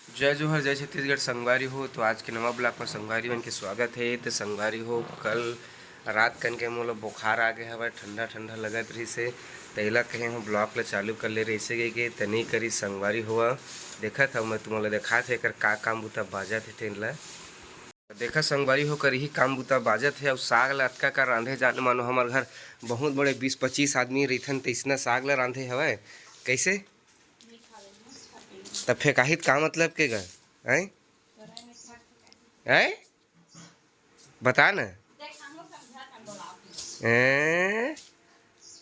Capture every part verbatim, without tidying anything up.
जय जोहार, जय छत्तीसगढ़ संगवारी हो। तो आज के नवा vlog में संगवारी मन के स्वागत हे। तो संगवारी हो, कल रात कन के मोला बुखार आ गे हवय, ठंडा ठंडा लगत रहिस हे। त एला कहे हो vlog ला चालू कर ले रहिसे के, के त नइ करिस संगवारी हो। देखत हव, मैं तुमन ला देखात हे एकर का काम बुता बाजत हे तेन ला। देखा संगवारी हो, कर इही काम बुता बाजत हे। अउ साग ला अतका का रांधे जाने, मानो हमर घर बहुत बड़े बीस पच्चीस आदमी रहिथन, त इसना साग ला रांधे हवय। कैसे? त फेंकाही त का मतलब के गा? हैं? हैं? बता न। हैं?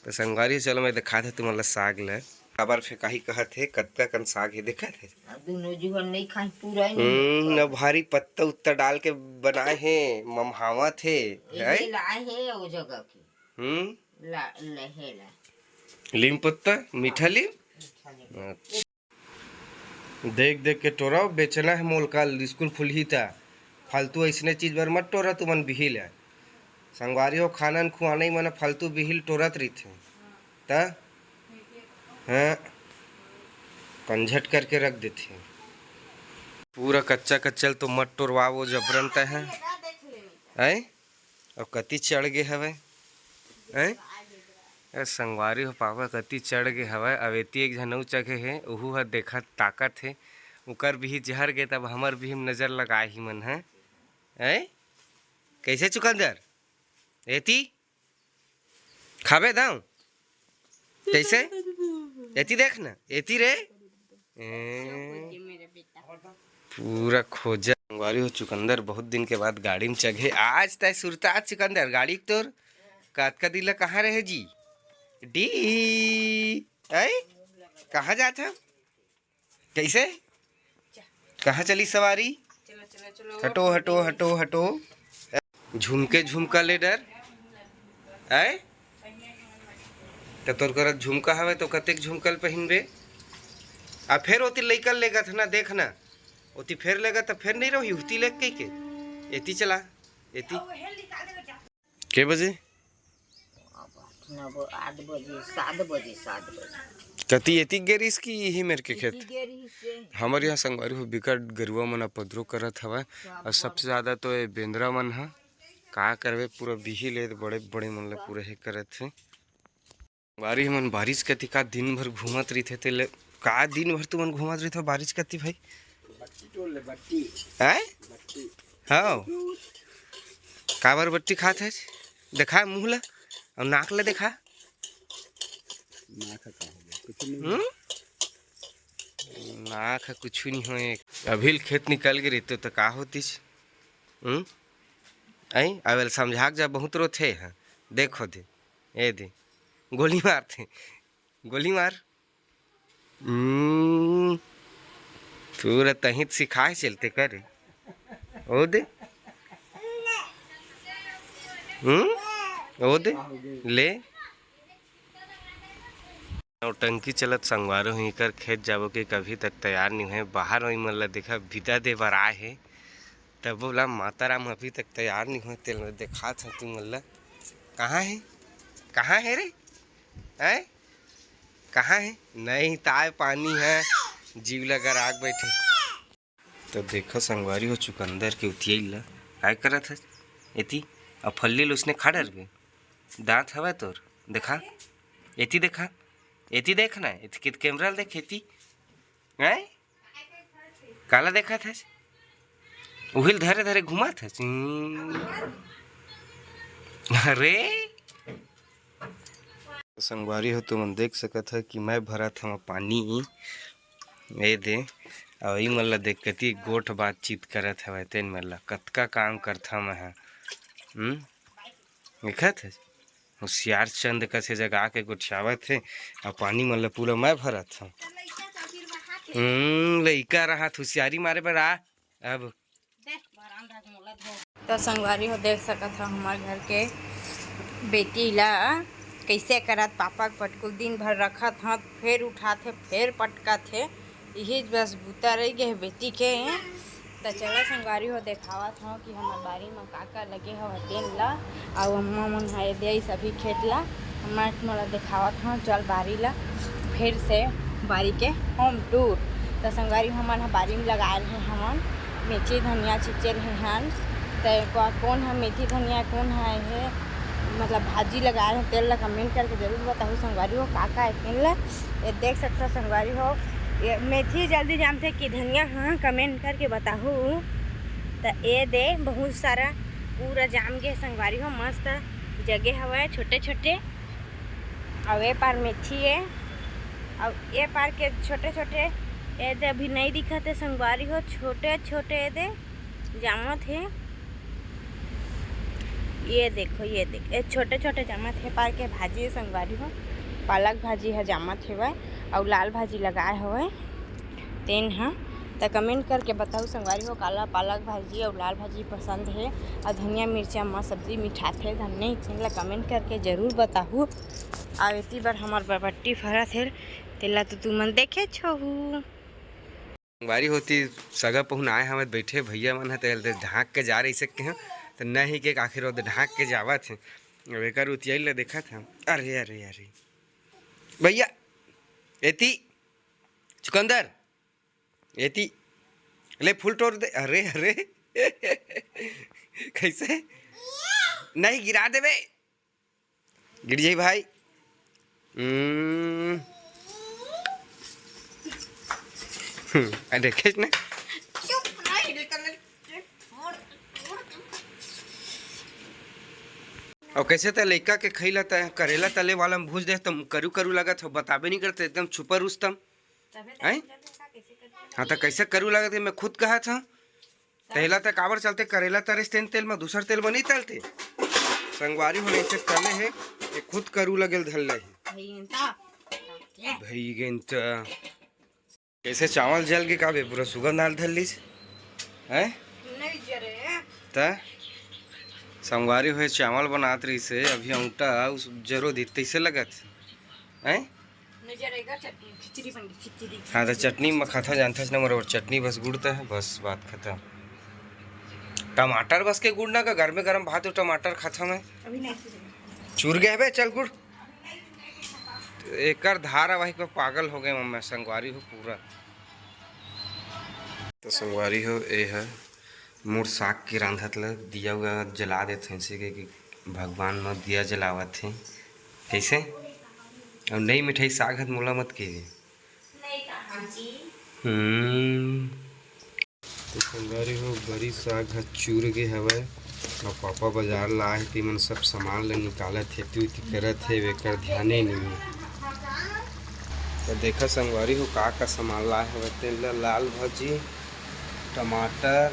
त संगवारी, चलो मैं दिखात हे तुमन ला साग ला। काबर फेंकाही कहत हे, कतका कन साग हे देखत हे। अब दुनो जुगन नइ खाही, पूरा ही नइ हम्म, होय। न भारी पत्ता उत्ता डाल के बनाए हे, ममहावत हे, एहे हैं? लाए हे ओ जगह के। हम्म। ला, लहे ला। लीम पत्ता, मीठा लीम? मीठा लीम। अच्छा। देख देख के टोरा, बेचना हे मोल, काल स्कूल खुलही त। फालतू अइसने चीज बर मत टोरा तुमन बिहिल हे। संगवारी हो, खाना न खुआना ही मन फालतू बिहिल टोरत रहिथे। त? हैं? कंझट करके रख देथे। पूरा कच्चा कच्चा ल तो मत टोरवावो जबरन तैं ह। हैं? अब कति चढ़ गे हवय? हैं? ए संगवारी हो, पापा कति चढ़ गे हवय। अब एती एक झन अउ चघे हे, उहू ह देखत ताकत हे। उकर बिही जहर गे, तब हमर बिही म नजर लगाए ही मन ह। हैं? कैसे चुकंदर? एती? खाबे दाऊ? कैसे? एती देख ना, एती रे। ए, पूरा खोजा। संगवारी हो, चुकंदर बहुत दिन के बाद गाड़ी में चघे। आज तय सुरता चुकंदर, गाड़ी के तोर। कतका दिन ला कहाँ रहे जी? डी, ऐ? कहाँ जात हव? कैसे? कहाँ चली सवारी? चलो, चलो, चलो। हटो, हटो, हटो, हटो। झुमके झुमका ले डर। आय? त तोर करा झुमका हवे तो कतेक झुमका ल पहिनबे? आ फेर ओती लइका ल लेगत ना, देख ना। ओती फेर लेगत त फेर नहीं रही, उती लेग कहि के। एती चला, एती। के बजे? अब नौ, आठ बजे, सात बजे, सात बजे। कति एती गे रहिस कि इही मेर के खेत? एती गे रहिस से। हमर यहाँ संगवारी हो बिकट गरुवा मन उपद्रव करत हवय, तो आप और सबसे ज्यादा तो ये बेंदरा मन ह। का करबे, पूरा बिही ले बड़े बड़े मन ल पूरा हे करत हे। संगवारी हमन बारिश कति का दिन भर घूमत रहिथे, तेले का दिन भर तुमन घूमत रहिथो बारिश कति भाई? बट्टी टोर ले, बट्टी। आय? बट्टी। हाँ। काबर बट्टी खात हे? देखा मुंह ला, अउ नाक ला देखा। नाक ह का हो गया? कुछ नहीं। हम्म? नाक ह कुछ नहीं होए। अभी ल खेत निकल गे रहितो त का होतिस? हम्म? आई, अवेल समझा के जा, बहुत रोथे ह। देखो दे, ए दे, गोली मारथे, गोली मार। हम्म, पूरा तहीं त सिखाए चलते करे। ओ दे। हम्म? ओ दे। ले। नौटंकी चलत संगवारी हो, इकर खेत जाबो के कभी तक तैयार नहीं होय। बाहर होई मन ला देखा, बिदा दे बर आए हे। तब बोला माता राम अभी तक तैयार नहीं होय, तेल में देखा था तू मन ला। कहाँ हे? कहाँ हे रे? हैं? कहाँ हे? नहीं, ताय पानी है, जीव लगा राख बैठे। तो देखो संगवारी हो, चुकंदर के उतियई ला काय करत हस? एती, अब फल्ली ल उसने खा डरबे। दांत हवय तोर, देखा, एती देखा, एती देख ना, एती कित कैमरा ल देख, एती, हैं? काला देखत हस? उहिल धरे धरे घुमत हस। हम्म। अरे, संगवारी हो, तुमन देख सकत ह कि मैं भरत हव पानी, ए दे, अउ ई मन ल देख कति गोठ बातचीत करत हवय, तेन मन ल कतका काम करथव मैं ह। हम्म? देखत हस? होशियार चंद कस ए जगह आके गोठियावत हे, अउ पानी मन ल पूरा मैं भरत हव। हम्म, लइका रहत होशियारी मारे बर आ, अब तो संगवारी हो देख सकत हो हमर घर के बेटी ला कइसे करत पापा के पटकुल दिन भर रखत हव, फेर उठाथे, फेर पटकथे। इही बस बूता रहि गे हे बेटी के। त चलो संगवारी हो देखावत हव कि हमर बारी म का का लगे हवय तेन ला, अउ अम्मा मन ह ए दे आइस अभी खेत ला। अम्मा मोला देखावत हव, चल बारी ला फेर से बारी के होम टूर। त संगवारी, हमन ह बारी में लगाए रहे हमन मेथी धनिया छिचे रहे हन। त को-, कोन ह मेथी धनिया, कोन ह हे मतलब भाजी लगाए रहे, तेल ला कमेंट करके जरूर बताहू संगवारी हो, का का हे तेन ला। ये देख सकथो संगवारी हो, ये मेथी जल्दी जामथे कि धनिया ह, कमेंट करके बताहू। त ये दे बहुत सारा पूरा जाम गे संगवारी हो, मस्त जगे हवय छोटे छोटे। अउ ए पार मेथी ए, अउ ए पार के छोटे छोटे, ए दे अभी नई दिखत हे संगवारी हो, छोटे छोटे ए दे जामत हे। ये देखो, ये देख, ए छोटे छोटे जामत हे, पार के भाजी हे संगवारी हो, पालक भाजी ह जामत हेवय, अउ लाल भाजी लगाए हवय। तेन ह त कमेंट करके बताहू संगवारी हो, काला पालक भाजी अउ लाल भाजी पसंद हे, अउ धनिया मिर्चा म सब्जी मिठाथे धन नहीं, तेन ला कमेंट करके जरूर बताहू। अउ एती बर हमर बरबट्टी फरत हे, तेला तो तुमन देखेच होहू। संगवारी हो, एती सगा पहुन आए हवय, बैठे भैया मन ह, तेल दे ढांक के जा रही सकते हैं, त नहीं के आखिर वो दे ढांक के जावत हे। अब एकर उतियाई ला देखत हे। अरे, अरे, अरे, भैया, एती चुकंदर, एती ले फूल टोर दे। अरे, अरे, कैसे? नहीं, गिरा देबे, गिर जाई भाई। हम्म। हम्म, आ देखेच ना। अउ कैसे त लइका के खइला त करेला तले वाला में भूज दे त करू करू लगत हो, बताबे नहीं करते, एकदम छुपा रुस्तम। हैं? हाँ, त कैसे करू लगत हे, मैं खुद कहत हूँ। तेला त काबर चलते करेला तरिस तेन तेल में, दूसर तेल में नहीं तलते। संगवारी हो, ऐसे तले हे, ये खुद करू लगेल धल ले। भई गेंता। कैसे चावल जल के का बे, पूरा सुगंध आल धर लीस, हैं? नहीं जरे। त संगवारी हो, चावल बनात रहिसे, अभी औंटा उस जरो दी, तैसे लगत, हैं? नहीं जरेगा, चटनी, खिचड़ी बन गई, खिचड़ी। हाँ, त चटनी में खाता जानथस ना, मोर चटनी बस गुड़ता है, बस बात खत्म। टमाटर बस के गुड़ना का, गरमे गरम भात अउ टमाटर खाता मैं। अभी नहीं चुरेगा। चूर गए बे, चल गुड़। एकर धारावाहिक में पागल हो गए मम्मी संगवारी हो पूरा। तो संगवारी हो, ए ह मोर साग के रांधत ल दिया उया जला देत हे, ऐसे के कि भगवान म दिया जलावत हे। कैसे? अउ नई मिठाई साग हत मोला मत के। हम्म। तो संगवारी हो, बरी साग ह चूर गे हवय, अउ पापा बाजार ला आए हे, तेमन सब सामान ला निकालत हे, एती ओती करत हे, एकर ध्याने नइ हे। तो देखा संगवारी हो, का का सामान लाए हवय, तेन ला लाल भाजी, टमाटर,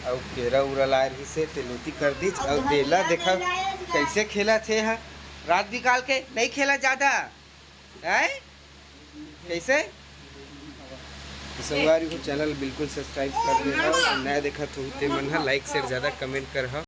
अउ केरा उरा लाए रहिस हे, तेला ओती कर दीच, अउ देला देखा कैसे खेलत हे ह, रात बिकाल के नइ खेला जादा। हैं? कैसे? तो संगवारी हो, चैनल बिल्कुल सब्सक्राइब कर देना, नया देखत हो ते मन ह, लाइक, शेयर, ज्यादा कमेंट कर ह।